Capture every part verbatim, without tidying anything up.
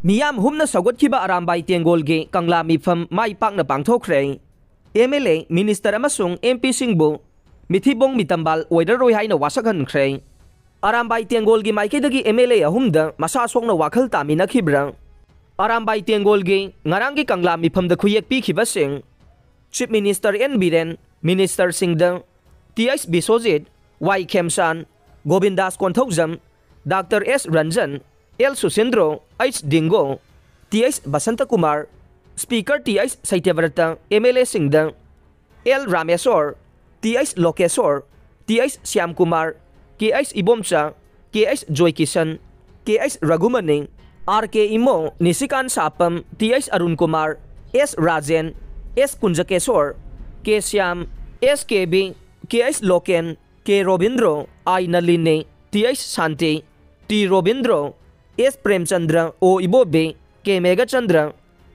ꯃꯤꯌꯥꯝ ꯍꯨꯝꯅ ꯁꯧꯒꯠꯈꯤꯕ ꯑꯔꯥꯝꯕꯥꯏ ꯇꯦꯡꯒꯣꯜꯒꯤ ꯀꯪꯂꯥ ꯃꯤꯐꯝ ꯃꯥꯏ ꯄꯥꯛꯅ ꯄꯥꯡꯊꯣꯛꯈ꯭ꯔꯦ꯫ ꯑꯦꯝ ꯑꯦꯜ ꯑꯦ, ꯃꯤꯅꯤꯁꯇꯔ ꯑꯃꯁꯨꯡ ꯑꯦꯝ ꯄꯤꯁꯤꯡꯕꯨ ꯃꯤꯊꯤꯕꯣꯡ ꯃꯤꯇꯝꯕꯥꯜ ꯑꯣꯏꯔꯔꯣꯏ ꯍꯥꯏꯅ ꯋꯥꯁꯛꯍꯟꯈ꯭ꯔꯦ꯫ ꯑꯔꯥꯝꯕꯥꯏ ꯇꯦꯡꯒꯣꯜꯒꯤ ꯃꯥꯏꯀꯩꯗꯒꯤ ꯑꯦꯝ ꯑꯦꯜ ꯑꯦ ꯑꯍꯨꯝꯗ ꯃꯁꯥ ꯁꯣꯛꯅ ꯋꯥꯈꯜ ꯇꯥꯃꯤꯟꯅꯈꯤꯕ꯭ꯔꯥ? ꯑꯔꯥꯝꯕꯥꯏ ꯇꯦꯡꯒꯣꯜꯒꯤ ꯉꯔꯥꯡꯒꯤ ꯀꯪꯂꯥ ꯃꯤꯐꯝꯗ ꯈꯨꯌꯦꯛ ꯄꯤꯈꯤꯕꯁꯤꯡ, ꯆꯤꯐ ꯃꯤꯅꯤꯁꯇꯔ ꯑꯦꯟ ꯕꯤꯔꯦꯟ, ꯃꯤꯅꯤꯁꯇꯔꯁꯤꯡꯗ T H Biswajit, Y Khemchand, Govindas Konthoujam, doctor S Ranjan, L Susindro, H Dingo, T H Basantakumar, speaker T H Satyabrata, M L ꯑꯦꯁꯤꯡꯗ L Rameshwor, T H Lokeshwor, T H Shyamkumar, K H Ibomcha, K H Joykishan, K H Raghumani, R K Imo, Nishikant Sapam, T H Arunkumar, S Rajen, S Kunjakeshwor, K Shyam, S Kebi, K H Loken, K Robindro, I Nalini, T H Shanti, T Robindro, S Premchandra, O Ibobi, K Meghachandra,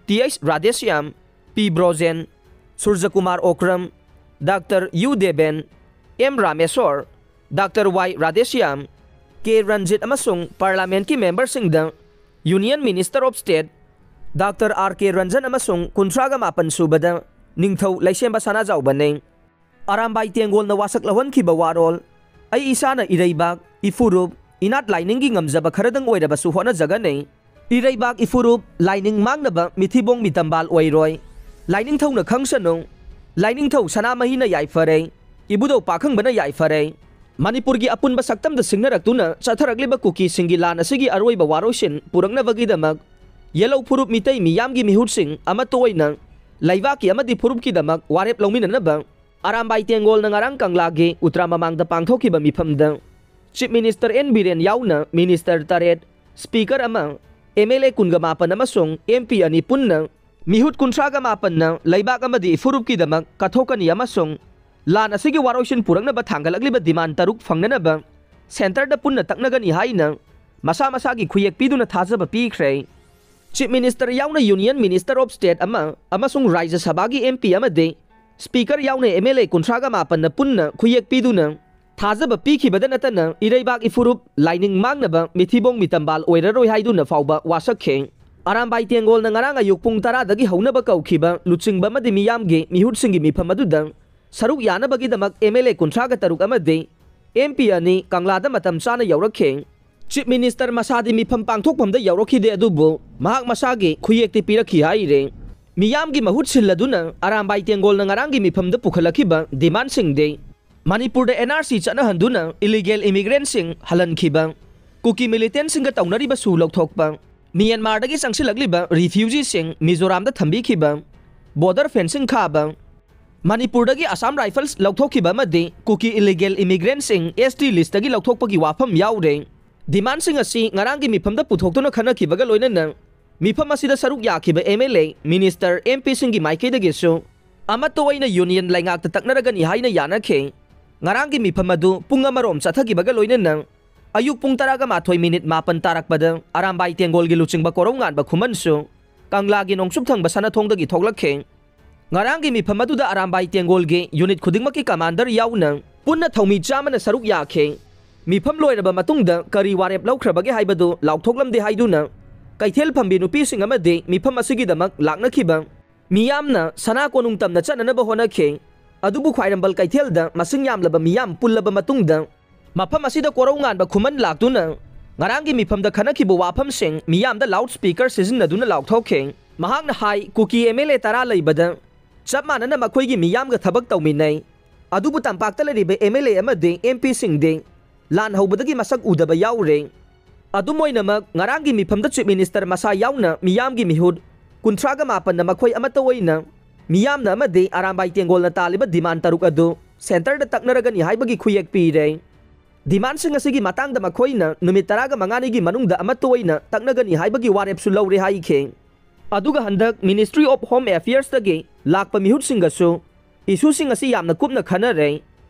T H Radheshyam, P Brojen, Surajkumar Okram, doctor U Deben, M Rameshwor, doctor Y Radheshyam, K Ranjit ꯑꯃꯁꯨꯡ ꯄꯥꯔꯂꯥꯃꯦꯟꯠꯀꯤ ꯃꯦꯝꯕꯔꯁꯤꯡꯗ union minister of state doctor R K Ranjan ꯑꯃꯁꯨꯡ ꯀꯨꯟꯊ꯭ꯔꯥꯒ ꯃꯥꯄꯟ ꯁꯨꯕꯗ ꯅꯤꯡꯊꯧ ꯂꯩꯁꯦꯝꯕ ꯁꯅꯥꯖꯥꯎꯕꯅꯤ꯫ ꯑꯔꯥꯝꯕꯥꯏ ꯇꯦꯡꯒꯣꯜꯅ ꯋꯥꯁꯛ ꯂꯧꯍꯟꯈꯤꯕ ꯋꯥꯔꯣꯜ, "ꯑꯩ ꯏꯁꯥꯅ ꯏꯔꯩꯕꯥꯛ, ꯏꯐꯨꯔꯨꯞ, ꯏꯅꯥꯠ ꯂꯥꯏꯅꯤꯡꯒꯤ ꯉꯝꯖꯕ ꯈꯔꯗꯪ ꯑꯣꯏꯔꯕꯁꯨ ꯍꯣꯠꯅꯖꯒꯅꯤ꯫ ꯏꯔꯩꯕꯥꯛ, ꯏꯐꯨꯔꯨꯞ, ꯂꯥꯏꯅꯤꯡ ꯃꯥꯡꯅꯕ ꯃꯤꯊꯤꯕꯣꯡ ꯃꯤꯇꯝꯕꯥꯜ ꯑꯣꯏꯔꯣꯏ꯫ ꯂꯥꯏꯅꯤꯡꯊꯧꯅ ꯈꯪꯁꯅꯨ꯫ ꯂꯥꯏꯅꯤꯡꯊꯧ ꯁꯅꯥꯃꯍꯤꯅ ꯌꯥꯏꯐꯔꯦ꯫ ꯏꯕꯨꯙꯧ ꯄꯥꯈꯪꯕꯅ ꯌꯥꯏꯐꯔꯦ꯫ ꯃꯅꯤꯄꯨꯔꯒꯤ ꯑꯄꯨꯟꯕ ꯁꯛꯇꯝꯗ ꯁꯤꯡꯅꯔꯛꯇꯨꯅ ꯆꯠꯊꯔꯛꯂꯤꯕ ꯀꯨꯀꯤꯁꯤꯡꯒꯤ ꯂꯥꯟ ꯑꯁꯤꯒꯤ ꯑꯔꯣꯏꯕ ꯋꯥꯔꯣꯏꯁꯤꯟ ꯄꯨꯔꯛꯅꯕꯒꯤꯗꯃꯛ ꯌꯦꯜꯍꯧ ꯐꯨꯔꯨꯞ ꯃꯤꯇꯩ ꯃꯤꯌꯥꯝꯒꯤ ꯃꯤꯍꯨꯠꯁꯤꯡ ꯑꯃꯠꯇ ꯑꯣꯏꯅ ꯂꯩꯕꯥꯛꯀꯤ ꯑꯃꯗꯤ ꯐꯨꯔꯨꯞꯀꯤꯗꯃꯛ ꯋꯥꯔꯦꯞ ꯂꯧꯃꯤꯟꯅꯅꯕ ꯑꯔꯥꯝꯕꯥꯏ ꯇꯦꯡꯒꯣꯜꯅ ꯉꯔꯥꯡ ꯀꯪꯂꯥꯒꯤ ꯎꯇ꯭ꯔꯥ ꯃꯃꯥꯡꯗ ꯄꯥꯡꯊꯣꯛꯈꯤꯕ ꯃꯤꯐꯝꯗ ꯆꯤꯐ ꯃꯤꯅꯤꯁꯇꯔ ꯑꯦꯟ ꯕꯤꯔꯦꯟ ꯌꯥꯎꯅ ꯃꯤꯅꯤꯁꯇꯔ ꯇꯔꯦꯠ, ꯁ꯭ꯄꯤꯀꯔ ꯑꯃ, ꯑꯦꯝ ꯑꯦꯜ ꯑꯦ ꯀꯨꯟꯒ ꯃꯥꯄꯟ ꯑꯃꯁꯨꯡ ꯑꯦꯝ ꯄꯤ ꯑꯅꯤ ꯄꯨꯟꯅ ꯃꯤꯍꯨꯠ ꯀꯨꯟꯊ꯭ꯔꯥꯒ ꯃꯥꯄꯟꯅ ꯂꯩꯕꯥꯛ ꯑꯃꯗꯤ ꯐꯨꯔꯨꯞꯀꯤꯗꯃꯛ ꯀꯠꯊꯣꯛꯀꯅꯤ ꯑꯃꯁꯨꯡ ꯂꯥꯟ ꯑꯁꯤꯒꯤ ꯋꯥꯔꯣꯏꯁꯤꯟ ꯄꯨꯔꯛꯅꯕ ꯊꯥꯡꯒꯠꯂꯛꯂꯤꯕ ꯗꯤꯃꯥꯟ ꯇꯔꯨꯛ ꯐꯪꯅꯅꯕ ꯁꯦꯟꯇꯔꯗ ꯄꯨꯟꯅ ꯇꯛꯅꯒꯅꯤ ꯍꯥꯏꯅ ꯃꯁꯥ ꯃꯁꯥꯒꯤ ꯈꯨꯌꯦꯛ ꯄꯤꯗꯨꯅ ꯊꯥꯖꯕ ꯄꯤꯈ꯭ꯔꯦ꯫ ꯆꯤꯐ ꯃꯤꯅꯤꯁꯇꯔ ꯌꯥꯎꯅ ꯌꯨꯅꯤꯌꯟ ꯃꯤꯅꯤꯁꯇꯔ ꯑꯣꯐ ꯁ꯭ꯇꯦꯠ ꯑꯃ ꯑꯃꯁꯨꯡ ꯔꯥꯖ꯭ꯌ ꯁꯚꯥꯒꯤ ꯑꯦꯝ ꯄꯤ ꯑꯃꯗꯤ ꯁ꯭ꯄꯤꯀꯔ ꯌꯥꯎꯅ ꯑꯦꯝ ꯑꯦꯜ ꯑꯦ ꯀꯨꯟꯊ꯭ꯔꯥꯒ ꯃꯥꯄꯟꯅ ꯄꯨꯟꯅ ꯈꯨꯌꯦꯛ ꯄꯤꯗꯨꯅ ꯊꯥꯖꯕ ꯄꯤꯈꯤꯕꯗ ꯅꯠꯇꯅ ꯏꯔꯩꯕꯥꯛ ꯏꯐꯨꯔꯨꯞ ꯂꯥꯏꯅꯤꯡ ꯃꯥꯡꯅꯕ ꯃꯤꯊꯤꯕꯣꯡ ꯃꯤꯇꯝꯕꯥꯜ ꯑꯣꯏꯔꯔꯣꯏ ꯍꯥꯏꯗꯨꯅ ꯐꯥꯎꯕ ꯋꯥꯁꯛꯈꯤ꯫ ꯑꯔꯥꯝꯕꯥꯏ ꯇꯦꯡꯒꯣꯜꯅ ꯉꯔꯥꯡ ꯑꯌꯨꯛ ꯄꯨꯡ ꯇꯔꯥꯗꯒꯤ ꯍꯧꯅꯕ ꯀꯧꯈꯤꯕ ꯂꯨꯆꯤꯡꯕ ꯑꯃꯗꯤ ꯃꯤꯌꯥꯝꯒꯤ ꯃꯤꯍꯨꯠꯁꯤꯡꯒꯤ ꯃꯤꯐꯝ ꯑꯗꯨꯗ ꯁꯔꯨꯛ ꯌꯥꯅꯕꯒꯤꯗꯃꯛ ꯑꯦꯝ ꯑꯦꯜ ꯑꯦ ꯀꯨꯟꯊ꯭ꯔꯥꯒ ꯇꯔꯨꯛ ꯑꯃꯗꯤ ꯑꯦꯝ ꯄꯤ ꯑꯅꯤ ꯀꯪꯂꯥꯗ ꯃꯇꯝ ꯆꯥꯅ ꯌꯧꯔꯛꯈꯤ꯫ ꯆꯤꯐ ꯃꯤꯅꯤꯁꯇꯔ ꯃꯁꯥꯗꯤ ꯃꯤꯐꯝ ꯄꯥꯡꯊꯣꯛꯐꯝꯗ ꯌꯧꯔꯛꯈꯤꯗꯦ, ꯑꯗꯨꯕꯨ ꯃꯍꯥꯛ ꯃꯁꯥꯒꯤ ꯈꯨꯌꯦꯛꯇꯤ ꯄꯤꯔꯛꯈꯤ ꯍꯥꯏꯔꯦ꯫ ꯃꯤꯌꯥꯝꯒꯤ ꯃꯍꯨꯠ ꯁꯤꯜꯂꯗꯨꯅ ꯑꯔꯥꯝꯕꯥꯏ ꯇꯦꯡꯒꯣꯜꯅ ꯉꯔꯥꯡꯒꯤ ꯃꯤꯐꯝꯗ ꯄꯨꯈꯠꯂꯛꯈꯤꯕ ꯗꯤꯃꯥꯟꯁꯤꯡꯗꯤ ꯃꯅꯤꯄꯨꯔꯗ ꯑꯦꯟ ꯑꯥꯔ ꯁꯤ ꯆꯠꯅꯍꯟꯗꯨꯅ ꯏꯂꯤꯒꯦꯜ ꯏꯃꯤꯒ꯭ꯔꯦꯟꯁꯤꯡ ꯍꯜꯍꯟꯈꯤꯕ, ꯀꯨꯀꯤ ꯃꯤꯂꯤꯇꯦꯟꯁꯤꯡꯒ ꯇꯧꯅꯔꯤꯕ ꯁꯨ ꯂꯧꯊꯣꯛꯄ, ꯃ꯭ꯌꯥꯟꯃꯥꯔꯗꯒꯤ ꯆꯪꯁꯤꯜꯂꯛꯂꯤꯕ ꯔꯤꯐ꯭ꯌꯨꯖꯤꯁꯤꯡ ꯃꯤꯖꯣꯔꯥꯝꯗ ꯊꯝꯕꯤꯈꯤꯕ, ꯕꯣꯔꯗꯔ ꯐꯦꯟꯁꯤꯡ ꯈꯥꯕ, ꯃꯅꯤꯄꯨꯔꯗꯒꯤ ꯑꯁꯥꯝ ꯔꯥꯏꯐꯜꯁ ꯂꯧꯊꯣꯛꯈꯤꯕ ꯑꯃꯗꯤ ꯀꯨꯀꯤ ꯏꯂꯤꯒꯦꯜ ꯏꯃꯤꯒ꯭ꯔꯦꯟꯁꯤꯡ ꯑꯦꯁ ꯇꯤ ꯂꯤꯁꯇꯒꯤ ꯂꯧꯊꯣꯛꯄꯒꯤ ꯋꯥꯐꯝ ꯌꯥꯎꯔꯦ꯫ ꯗꯤꯃꯥꯟꯁꯤꯡ ꯑꯁꯤ ꯉꯔꯥꯡꯒꯤ ꯃꯤꯐꯝꯗ ꯄꯨꯊꯣꯛꯇꯨꯅ ꯈꯟꯅꯈꯤꯕꯒ ꯂꯣꯏꯅꯅ ꯃꯤꯐꯝ ꯑꯁꯤꯗ ꯁꯔꯨꯛ ꯌꯥꯈꯤꯕ M L A, minister, M ꯄꯤꯁꯤꯡꯒꯤ ꯃꯥꯏꯀꯩꯗꯒꯤꯁꯨ ꯑꯃꯠꯇ ꯑꯣꯏꯅ ꯌꯨꯅꯤꯌꯟ ꯂꯩꯉꯥꯛꯇ ꯇꯛꯅꯔꯒꯅꯤ ꯍꯥꯏꯅ ꯌꯥꯅꯈꯤ꯫ ꯉꯔꯥꯡꯒꯤ ꯃꯤꯐꯝ ꯑꯗꯨ ꯄꯨꯡ ꯑꯃꯔꯣꯝ ꯆꯠꯊꯈꯤꯕꯒ ꯂꯣꯏꯅꯅ ꯑꯌꯨꯛ ꯄꯨꯡ ꯇꯔꯥꯒ ꯃꯥꯊꯣꯏ ꯃꯤꯅꯤꯠ ꯃꯥꯄꯟ ꯇꯥꯔꯛꯄꯗ ꯑꯔꯥꯝꯕꯥꯏ ꯇꯦꯡꯒꯣꯜꯒꯤ ꯂꯨꯆꯤꯡꯕ ꯀꯣꯔꯧꯉꯥꯟꯕ ꯈꯨꯃꯟꯁꯨ ꯀꯪꯂꯥꯒꯤ ꯅꯣꯡꯆꯨꯞ ꯊꯪꯕ ꯁꯅꯥꯊꯣꯡꯗꯒꯤ ꯊꯣꯛꯂꯛꯈꯤ꯫ ꯉꯔꯥꯡꯒꯤ ꯃꯤꯐꯝ ꯑꯗꯨꯗ ꯑꯔꯥꯝꯕꯥꯏ ꯇꯦꯡꯒꯣꯜꯒꯤ ꯌꯨꯅꯤꯠ ꯈꯨꯗꯤꯡꯃꯛꯀꯤ ꯀꯃꯥꯟꯗꯔ ꯌꯥꯎꯅ ꯄꯨꯟꯅ ꯊꯧꯃꯤ ꯆꯥꯝꯃꯅ ꯁꯔꯨꯛ ꯌꯥꯈꯤ꯫ ꯃꯤꯐꯝ ꯂꯣꯏꯔꯕ ꯃꯇꯨꯡꯗ ꯀꯔꯤ ꯋꯥꯔꯦꯞ ꯂꯧꯈ꯭ꯔꯕꯒꯦ ꯍꯥꯏꯕꯗꯨ ꯂꯥꯎꯊꯣꯛꯂꯝꯗꯦ ꯍꯥꯏꯗꯨꯅ ꯀꯩꯊꯦꯜ ꯐꯝꯕꯤ ꯅꯨꯄꯤꯁꯤꯡ ꯑꯃꯗꯤ ꯃꯤꯐꯝ ꯑꯁꯤꯒꯤꯗꯃꯛ ꯂꯥꯛꯅꯈꯤꯕ ꯃꯤꯌꯥꯝꯅ ꯁꯅꯥ ꯀꯣꯅꯨꯡ ꯇꯝꯅ ꯆꯠꯅꯅꯕ ꯍꯣꯠꯅꯈꯤ꯫ ꯑꯗꯨꯕꯨ ꯈ꯭ꯋꯥꯏꯔꯝꯕꯟ ꯀꯩꯊꯦꯜꯗ ꯃꯁꯤꯡ ꯌꯥꯝꯂꯕ ꯃꯤꯌꯥꯝ ꯄꯨꯜꯂꯕ ꯃꯇꯨꯡꯗ ꯃꯐꯝ ꯑꯁꯤꯗ ꯀꯣꯔꯧꯉꯥꯟꯕ ꯈꯨꯃꯟ ꯂꯥꯛꯇꯨꯅ ꯉꯔꯥꯡꯒꯤ ꯃꯤꯐꯝꯗ ꯈꯟꯅꯈꯤꯕ ꯋꯥꯐꯝꯁꯤꯡ ꯃꯤꯌꯥꯝꯗ ꯂꯥꯎꯗ ꯁ꯭ꯄꯤꯀꯔ ꯁꯤꯖꯤꯟꯅꯗꯨꯅ ꯂꯥꯎꯊꯣꯛꯈꯤ꯫ ꯃꯍꯥꯛꯅ ꯍꯥꯏ, ꯀꯨꯀꯤ ꯑꯦꯝ ꯑꯦꯜ ꯑꯦ ꯇꯔꯥ ꯂꯩꯕꯗ ꯆꯞ ꯃꯥꯟꯅꯅ ꯃꯈꯣꯏꯒꯤ ꯃꯤꯌꯥꯝꯒ ꯊꯕꯛ ꯇꯧꯃꯤꯟꯅꯩ꯫ ꯑꯗꯨꯕꯨ ꯇꯝꯄꯥꯛꯇ ꯂꯩꯔꯤꯕ ꯑꯦꯝ ꯑꯦꯜ ꯑꯦ ꯑꯃꯗꯤ ꯑꯦꯝ ꯄꯤꯁꯤꯡꯗꯤ ꯂꯥꯟ ꯍꯧꯕꯗꯒꯤ ꯃꯁꯛ ꯎꯗꯕ ꯌꯥꯎꯔꯦ꯫ ꯑꯗꯨꯝ ꯑꯣꯏꯅꯃꯛ, ꯉꯔꯥꯡꯒꯤ ꯃꯤꯐꯝꯗ ꯆꯤꯐ ꯃꯤꯅꯤꯁꯇꯔ ꯃꯁꯥ ꯌꯥꯎꯅ ꯃꯤꯌꯥꯝꯒꯤ ꯃꯤꯍꯨꯠ ꯀꯨꯟꯊ꯭ꯔꯥꯒ ꯃꯥꯄꯟꯅ ꯃꯈꯣꯏ ꯑꯃꯠꯇ ꯑꯣꯏꯅ ꯃꯤꯌꯥꯝꯅ ꯑꯃꯗꯤ ꯑꯔꯥꯝꯕꯥꯏ ꯇꯦꯡꯒꯣꯜꯅ ꯇꯥꯜꯂꯤꯕ ꯗꯤꯃꯥꯟ ꯇꯔꯨꯛ ꯑꯗꯨ ꯁꯦꯟꯇꯔꯗ ꯇꯛꯅꯔꯒꯅꯤ ꯍꯥꯏꯕꯒꯤ ꯈꯨꯌꯦꯛ ꯄꯤꯔꯦ꯫ ꯗꯤꯃꯥꯟꯁꯤꯡ ꯑꯁꯤꯒꯤ ꯃꯇꯥꯡꯗ ꯃꯈꯣꯏꯅ ꯅꯨꯃꯤꯠ ꯇꯔꯥꯒ ꯃꯉꯥꯅꯤꯒꯤ ꯃꯅꯨꯡꯗ ꯑꯃꯠꯇ ꯑꯣꯏꯅ ꯇꯛꯅꯒꯅꯤ ꯍꯥꯏꯕꯒꯤ ꯋꯥꯔꯦꯞꯁꯨ ꯂꯧꯔꯦ ꯍꯥꯏꯈꯤ꯫ ꯑꯗꯨꯒ ꯍꯟꯗꯛ Ministry of Home Affairsꯇꯒꯤ ꯂꯥꯛꯄ ꯃꯤꯍꯨꯠꯁꯤꯡꯒꯁꯨ ꯏꯁꯨꯁꯤꯡ ꯑꯁꯤ ꯌꯥꯝꯅ ꯀꯨꯞꯅ ꯈꯟꯅꯔꯦ꯫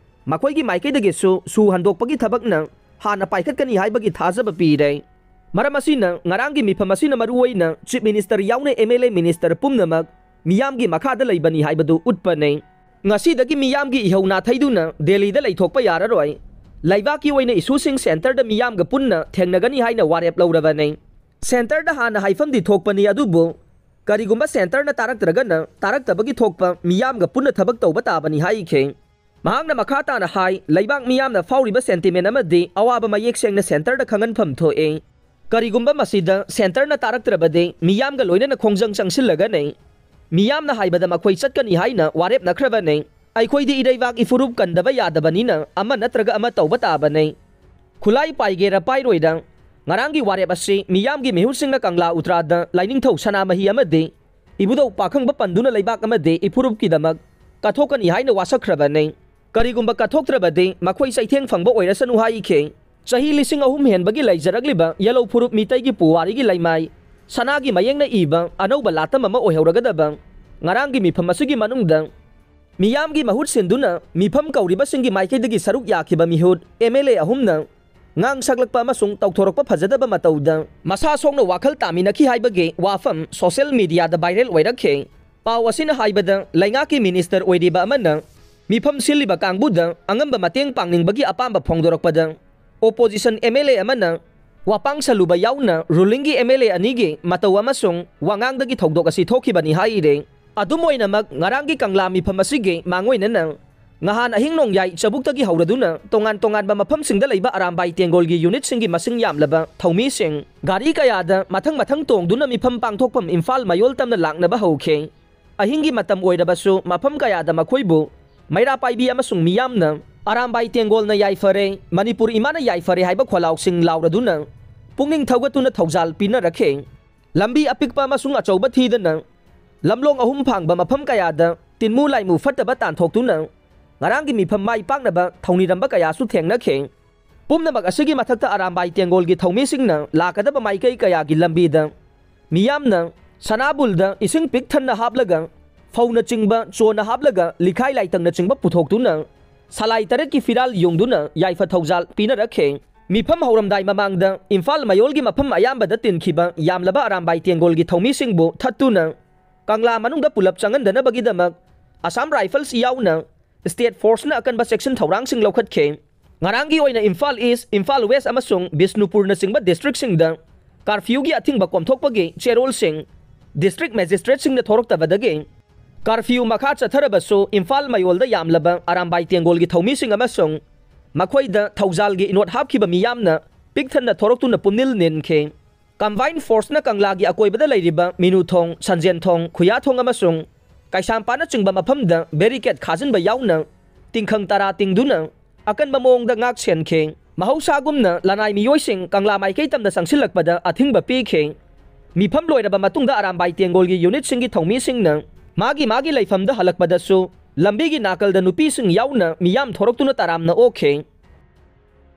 ꯃꯈꯣꯏꯒꯤ ꯃꯥꯏꯀꯩꯗꯒꯤꯁꯨ ꯁꯨ ꯍꯟꯗꯣꯛꯄꯒꯤ ꯊꯕꯛꯅ ꯍꯥꯟꯅ ꯄꯥꯏꯈꯠꯀꯅꯤ ꯍꯥꯏꯕꯒꯤ ꯊꯥꯖꯕ ꯄꯤꯔꯦ꯫ ꯃꯔꯝ ꯑꯁꯤꯅ, ꯉꯔꯥꯡꯒꯤ ꯃꯤꯐꯝ ꯑꯁꯤꯅ ꯃꯔꯨꯑꯣꯏꯅ ꯆꯤꯐ ꯃꯤꯅꯤꯁꯇꯔ ꯌꯥꯎꯅ ꯑꯦꯝ ꯑꯦꯜ ꯑꯦ ꯃꯤꯅꯤꯁꯇꯔ ꯄꯨꯝꯅꯃꯛ ꯃꯤꯌꯥꯝꯒꯤ ꯃꯈꯥꯗ ꯂꯩꯕꯅꯤ ꯍꯥꯏꯕꯗꯨ ꯎꯠꯄꯅꯤ꯫ ꯉꯁꯤꯗꯒꯤ ꯃꯤꯌꯥꯝꯒꯤ ꯏꯍꯧ ꯅꯥꯊꯩꯗꯨꯅ ꯗꯦꯜꯂꯤꯗ ꯂꯩꯊꯣꯛꯄ ꯌꯥꯔꯔꯣꯏ꯫ ꯂꯩꯕꯥꯛꯀꯤ ꯑꯣꯏꯅ ꯏꯁꯨꯁꯤꯡ ꯁꯦꯟꯇꯔꯗ ꯃꯤꯌꯥꯝꯒ ꯄꯨꯟꯅ ꯊꯦꯡꯅꯒꯅꯤ ꯍꯥꯏꯅ ꯋꯥꯔꯦꯞ ꯂꯧꯔꯕꯅꯤ꯫ ꯁꯦꯟꯇꯔꯗ ꯍꯥꯟꯅ ꯍꯥꯏꯐꯝꯗꯤ ꯊꯣꯛꯄꯅꯤ, ꯑꯗꯨꯕꯨ ꯀꯔꯤꯒꯨꯝꯕ ꯁꯦꯟꯇꯔꯅ ꯇꯥꯔꯛꯇ꯭ꯔꯒꯅ ꯇꯥꯔꯛꯇꯕꯒꯤ ꯊꯣꯛꯄ ꯃꯤꯌꯥꯝꯒ ꯄꯨꯟꯅ ꯊꯕꯛ ꯇꯧꯕ ꯇꯥꯕꯅꯤ ꯍꯥꯏꯈꯤ꯫ ꯃꯍꯥꯛꯅ ꯃꯈꯥ ꯇꯥꯅ ꯍꯥꯏ, ꯂꯩꯕꯥꯛ ꯃꯤꯌꯥꯝꯅ ꯐꯥꯎꯔꯤꯕ ꯁꯦꯟꯇꯤꯃꯦꯟ ꯑꯃꯗꯤ ꯑꯋꯥꯕ ꯃꯌꯦꯛ ꯁꯦꯡꯅ ꯁꯦꯟꯇꯔꯗ ꯈꯪꯍꯟꯐꯝ ꯊꯣꯛꯏ꯫ ꯀꯔꯤꯒꯨꯝꯕ ꯃꯁꯤꯗ ꯁꯦꯟꯇꯔꯅ ꯇꯥꯔꯛꯇ꯭ꯔꯕꯗꯤ ꯃꯤꯌꯥꯝꯒ ꯂꯣꯏꯅꯅ ꯈꯣꯡꯖꯪ ꯆꯪꯁꯤꯜꯂꯒꯅꯤ꯫ ꯃꯤꯌꯥꯝꯅ ꯍꯥꯏꯕꯗ ꯃꯈꯣꯏ ꯆꯠꯀꯅꯤ ꯍꯥꯏꯅ ꯋꯥꯔꯦꯞꯅꯈ꯭ꯔꯕꯅꯤ꯫ ꯑꯩꯈꯣꯏꯗꯤ ꯏꯔꯩꯕꯥꯛ ꯏꯐꯨꯔꯨꯞ ꯀꯟꯗꯕ ꯌꯥꯗꯕꯅꯤꯅ ꯑꯃ ꯅꯠꯇ꯭ꯔꯒ ꯑꯃ ꯇꯧꯕ ꯇꯥꯕꯅꯤ꯫ ꯈꯨꯠꯂꯥꯏ ꯄꯥꯏꯒꯦꯔꯥ ꯄꯥꯏꯔꯣꯏꯔ, ꯉꯔꯥꯡꯒꯤ ꯋꯥꯔꯦꯞ ꯑꯁꯤ ꯃꯤꯌꯥꯝꯒꯤ ꯃꯤꯍꯨꯠꯁꯤꯡꯅ ꯀꯪꯂꯥ ꯎꯇ꯭ꯔꯥꯗ ꯂꯥꯏꯅꯤꯡꯊꯧ ꯁꯅꯥꯃꯍꯤ ꯑꯃꯗꯤ ꯏꯕꯨꯙꯧ ꯄꯥꯈꯪꯕ ꯄꯟꯗꯨꯅ ꯂꯩꯕꯥꯛ ꯑꯃꯗꯤ ꯏꯐꯨꯔꯨꯞꯀꯤꯗꯃꯛ ꯀꯠꯊꯣꯛꯀꯅꯤ ꯍꯥꯏꯅ ꯋꯥꯁꯛꯈ꯭ꯔꯕꯅꯤ꯫ ꯀꯔꯤꯒꯨꯝꯕ ꯀꯠꯊꯣꯛꯇ꯭ꯔꯕꯗꯤ ꯃꯈꯣꯏ ꯆꯩꯊꯦꯡ ꯐꯪꯕ ꯑꯣꯏꯔꯁꯅꯨ ꯍꯥꯏꯈꯤ꯫ ꯆꯍꯤ ꯂꯤꯁꯤꯡ ꯑꯍꯨꯝ ꯍꯦꯟꯕꯒꯤ ꯂꯩꯖꯔꯛꯂꯤꯕ ꯌꯦꯂꯧ ꯐꯨꯔꯨꯞ ꯃꯤꯇꯩꯒꯤ ꯄꯨꯋꯥꯔꯤꯒꯤ ꯂꯩꯃꯥꯏ ꯁꯅꯥꯒꯤ ꯃꯌꯦꯛꯅ ꯏꯕ ꯑꯅꯧꯕ ꯂꯥꯇꯝ ꯑꯃ ꯑꯣꯏꯍꯧꯔꯒꯗꯕ ꯉꯔꯥꯡꯒꯤ ꯃꯤꯐꯝ ꯑꯁꯤꯒꯤ ꯃꯅꯨꯡꯗ ꯃꯤꯌꯥꯝꯒꯤ ꯃꯍꯨꯠ ꯁꯤꯟꯗꯨꯅ ꯃꯤꯐꯝ ꯀꯧꯔꯤꯕꯁꯤꯡꯒꯤ ꯃꯥꯏꯀꯩꯗꯒꯤ ꯁꯔꯨꯛ ꯌꯥꯈꯤꯕ ꯃꯤꯍꯨꯠ ꯑꯦꯝ ꯑꯦꯜ ꯑꯦ ꯑꯍꯨꯝꯅ ꯉꯥꯡ ꯁꯛꯂꯛꯄ ꯑꯃꯁꯨꯡ ꯇꯧꯊꯣꯔꯛꯄ ꯐꯖꯗꯕ ꯃꯇꯧꯗ ꯃꯁꯥ ꯁꯣꯛꯅ ꯋꯥꯈꯜ ꯇꯥꯃꯤꯟꯅꯈꯤ ꯍꯥꯏꯕꯒꯤ ꯋꯥꯐꯝ ꯁꯣꯁꯤꯌꯦꯜ ꯃꯤꯗꯤꯌꯥꯗ ꯚꯥꯏꯔꯦꯜ ꯑꯣꯏꯔꯛꯈꯤ꯫ ꯄꯥꯎ ꯑꯁꯤꯅ ꯍꯥꯏꯕꯗ, ꯂꯩꯉꯥꯛꯀꯤ ꯃꯤꯅꯤꯁꯇꯔ ꯑꯣꯏꯔꯤꯕ ꯑꯃꯅ ꯃꯤꯐꯝ ꯁꯤꯜꯂꯤꯕ ꯀꯥꯡꯕꯨꯗ ꯑꯉꯝꯕ ꯃꯇꯦꯡ ꯄꯥꯡꯅꯤꯡꯕꯒꯤ ꯑꯄꯥꯝꯕ ꯐꯣꯡꯗꯣꯔꯛꯄꯗ, ꯑꯣꯄꯣꯖꯤꯁꯟ ꯑꯦꯝ ꯑꯦꯜ ꯑꯦ ꯑꯃꯅ ꯋꯥꯄꯥꯡ ꯁꯜꯂꯨꯕ ꯌꯥꯎꯅ ꯔꯨꯂꯤꯡꯒꯤ ꯑꯦꯝ ꯑꯦꯜ ꯑꯦ ꯑꯅꯤꯒꯤ ꯃꯇꯧ ꯑꯃꯁꯨꯡ ꯋꯥꯉꯥꯡꯗꯒꯤ ꯊꯧꯗꯣꯛ ꯑꯁꯤ ꯊꯣꯛꯈꯤꯕꯅꯤ ꯍꯥꯏꯔꯦ꯫ ꯑꯗꯨꯝ ꯑꯣꯏꯅꯃꯛ, ꯉꯔꯥꯡꯒꯤ ꯀꯪꯂꯥ ꯃꯤꯐꯝ ꯑꯁꯤꯒꯤ ꯃꯥꯡꯑꯣꯏꯅꯅ ꯉꯍꯥꯟ ꯑꯍꯤꯡ ꯅꯣꯡꯌꯥꯏ ꯆꯕꯨꯛꯇꯒꯤ ꯍꯧꯔꯗꯨꯅ ꯇꯣꯉꯥꯟ ꯇꯣꯉꯥꯟꯕ ꯃꯐꯝꯁꯤꯡꯗ ꯂꯩꯕ ꯑꯔꯥꯝꯕꯥꯏ ꯇꯦꯡꯒꯣꯜꯒꯤ ꯌꯨꯅꯤꯠꯁꯤꯡꯒꯤ ꯃꯁꯤꯡ ꯌꯥꯝꯂꯕ ꯊꯧꯃꯤꯁꯤꯡ ꯒꯥꯔꯤ ꯀꯌꯥꯗ ꯃꯊꯪ ꯃꯊꯪ ꯇꯣꯡꯗꯨꯅ ꯃꯤꯐꯝ ꯄꯥꯡꯊꯣꯛꯐꯝ ꯏꯝꯐꯥꯜ ꯃꯌꯣꯜ ꯇꯝꯅ ꯂꯥꯛꯅꯕ ꯍꯧꯈꯤ꯫ ꯑꯍꯤꯡꯒꯤ ꯃꯇꯝ ꯑꯣꯏꯔꯕꯁꯨ ꯃꯐꯝ ꯀꯌꯥꯗ ꯃꯈꯣꯏꯕꯨ ꯃꯩꯔꯥ ꯄꯥꯏꯕꯤ ꯑꯃꯁꯨꯡ ꯃꯤꯌꯥꯝꯅ ꯑꯔꯥꯝꯕꯥꯏ ꯇꯦꯡꯒꯣꯜꯅ ꯌꯥꯏꯐꯔꯦ, ꯃꯅꯤꯄꯨꯔ ꯏꯃꯥꯅ ꯌꯥꯏꯐꯔꯦ ꯍꯥꯏꯕ ꯈꯣꯜꯂꯥꯎꯁꯤꯡ ꯂꯥꯎꯔꯗꯨꯅ ꯄꯨꯛꯅꯤꯡ ꯊꯧꯒꯠꯇꯨꯅ ꯊꯧꯖꯥꯜ ꯄꯤꯅꯔꯛꯈꯤ꯫ ꯂꯝꯕꯤ ꯑꯄꯤꯛꯄ ꯑꯃꯁꯨꯡ ꯑꯆꯧꯕ ꯊꯤꯗꯅ ꯂꯝꯂꯣꯡ ꯑꯍꯨꯝ ꯐꯥꯡꯕ ꯃꯐꯝ ꯀꯌꯥꯗ ꯇꯤꯟꯃꯨ ꯂꯥꯏꯃꯨ ꯐꯠꯇꯕ ꯇꯥꯟꯊꯣꯛꯇꯨꯅ ꯉꯔꯥꯡꯒꯤ ꯃꯤꯐꯝ ꯃꯥꯏ ꯄꯥꯛꯅꯕ ꯊꯧꯅꯤꯔꯝꯕ ꯀꯌꯥꯁꯨ ꯊꯦꯡꯅꯈꯤ꯫ ꯄꯨꯝꯅꯃꯛ ꯑꯁꯤꯒꯤ ꯃꯊꯛꯇ ꯑꯔꯥꯝꯕꯥꯏ ꯇꯦꯡꯒꯣꯜꯒꯤ ꯊꯧꯃꯤꯁꯤꯡꯅ ꯂꯥꯛꯀꯗꯕ ꯃꯥꯏꯀꯩ ꯀꯌꯥꯒꯤ ꯂꯝꯕꯤꯗ ꯃꯤꯌꯥꯝꯅ ꯁꯅꯥꯕꯨꯜꯗ ꯏꯁꯤꯡ ꯄꯤꯛ ꯊꯟꯅ ꯍꯥꯞꯂꯒ, ꯐꯧꯅꯆꯤꯡꯕ ꯆꯣꯟꯅ ꯍꯥꯞꯂꯒ, ꯂꯤꯈꯥꯏ ꯂꯥꯏꯇꯪꯅꯆꯤꯡꯕ ꯄꯨꯊꯣꯛꯇꯨꯅ ꯁꯂꯥꯏ ꯇꯔꯦꯠꯀꯤ ꯐꯤꯔꯥꯜ ꯌꯨꯡꯗꯨꯅ ꯌꯥꯏꯐ ꯊꯧꯖꯥꯜ ꯄꯤꯅꯔꯛꯈꯤ꯫ ꯃꯤꯐꯝ ꯍꯧꯔꯝꯗꯥꯏ ꯃꯃꯥꯡꯗ ꯏꯝꯐꯥꯜ ꯃꯌꯣꯜꯒꯤ ꯃꯐꯝ ꯑꯌꯥꯝꯕꯗ ꯇꯤꯟꯈꯤꯕ ꯌꯥꯝꯂꯕ ꯑꯔꯥꯝꯕꯥꯏ ꯇꯦꯡꯒꯣꯜꯒꯤ ꯊꯧꯃꯤꯁꯤꯡꯕꯨ ꯊꯠꯇꯨꯅ ꯀꯪꯂꯥ ꯃꯅꯨꯡꯗ ꯄꯨꯂꯞ ꯆꯪꯍꯟꯗꯅꯕꯒꯤꯗꯃꯛ ꯑꯁꯥꯝ ꯔꯥꯏꯐꯜꯁ ꯌꯥꯎꯅ ꯁ꯭ꯇꯦꯠ ꯐꯣꯔꯁꯅ ꯑꯀꯟꯕ ꯆꯦꯛꯁꯤꯟ ꯊꯧꯔꯥꯡꯁꯤꯡ ꯂꯧꯈꯠꯈꯤ꯫ ꯉꯔꯥꯡꯒꯤ ꯑꯣꯏꯅ ꯏꯝꯐꯥꯜ ꯏꯁ, ꯏꯝꯐꯥꯜ ꯋꯦꯁ ꯑꯃꯁꯨꯡ ꯕꯤꯁꯅꯨꯄꯨꯔꯅꯆꯤꯡꯕ ꯗꯤꯁꯇ꯭ꯔꯤꯛꯁꯤꯡꯗ ꯀꯥꯔꯐ꯭ꯌꯨꯒꯤ ꯑꯊꯤꯡꯕ ꯀꯣꯝꯊꯣꯛꯄꯒꯤ ꯆꯦꯔꯣꯜꯁꯤꯡ ꯗꯤꯁꯇ꯭ꯔꯤꯛ ꯃꯦꯖꯤꯁꯇ꯭ꯔꯦꯠꯁꯤꯡꯅ ꯊꯣꯔꯛꯇꯕꯗꯒꯤ ꯀꯥꯔꯐ꯭ꯌꯨ ꯃꯈꯥ ꯆꯠꯊꯔꯕꯁꯨ ꯏꯝꯐꯥꯜ ꯃꯌꯣꯜꯗ ꯌꯥꯝꯂꯕ ꯑꯔꯥꯝꯕꯥꯏ ꯇꯦꯡꯒꯣꯜꯒꯤ ꯊꯧꯃꯤꯁꯤꯡ ꯑꯃꯁꯨꯡ ꯃꯈꯣꯏꯗ ꯊꯧꯖꯥꯜꯒꯤ ꯏꯅꯣꯠ ꯍꯥꯞꯈꯤꯕ ꯃꯤꯌꯥꯝꯅ ꯄꯤꯛ ꯊꯟꯅ ꯊꯣꯔꯛꯇꯨꯅ ꯄꯨꯝꯅꯤꯜ ꯅꯤꯟꯈꯤ꯫ ꯀꯝꯕꯥꯏꯟ ꯐꯣꯔꯁꯅ ꯀꯪꯂꯥꯒꯤ ꯑꯀꯣꯏꯕꯗ ꯂꯩꯔꯤꯕ ꯃꯤꯅꯨꯊꯣꯡ, ꯁꯟꯖꯦꯟꯊꯣꯡ, ꯈꯨꯌꯥꯊꯣꯡ ꯑꯃꯁꯨꯡ ꯀꯩꯁꯥꯝꯄꯥꯠꯅꯆꯤꯡꯕ ꯃꯐꯝꯗ ꯕꯦꯔꯤꯀꯦꯠ ꯈꯥꯖꯤꯟꯕ ꯌꯥꯎꯅ ꯇꯤꯡꯈꯪ ꯇꯔꯥ ꯇꯤꯡꯗꯨꯅ ꯑꯀꯟꯕ ꯃꯑꯣꯡꯗ ꯉꯥꯛ ꯁꯦꯟꯈꯤ꯫ ꯃꯍꯧꯁꯥꯒꯨꯝꯅ ꯂꯅꯥꯏ ꯃꯤꯑꯣꯏꯁꯤꯡ ꯀꯪꯂꯥ ꯃꯥꯏꯀꯩ ꯇꯝꯅ ꯆꯪꯁꯤꯜꯂꯛꯄꯗ ꯑꯊꯤꯡꯕ ꯄꯤꯈꯤ꯫ ꯃꯤꯐꯝ ꯂꯣꯏꯔꯕ ꯃꯇꯨꯡꯗ ꯑꯔꯥꯝꯕꯥꯏ ꯇꯦꯡꯒꯣꯜꯒꯤ ꯌꯨꯅꯤꯠꯁꯤꯡꯒꯤ ꯊꯧꯃꯤꯁꯤꯡꯅ ꯃꯥꯒꯤ ꯃꯥꯒꯤ ꯂꯩꯐꯝꯗ ꯍꯜꯂꯛꯄꯗꯁꯨ ꯂꯝꯕꯤꯒꯤ ꯅꯥꯀꯜꯗ ꯅꯨꯄꯤꯁꯤꯡ ꯌꯥꯎꯅ ꯃꯤꯌꯥꯝ ꯊꯣꯔꯛꯇꯨꯅ ꯇꯔꯥꯝꯅ ꯑꯣꯛꯈꯤ꯫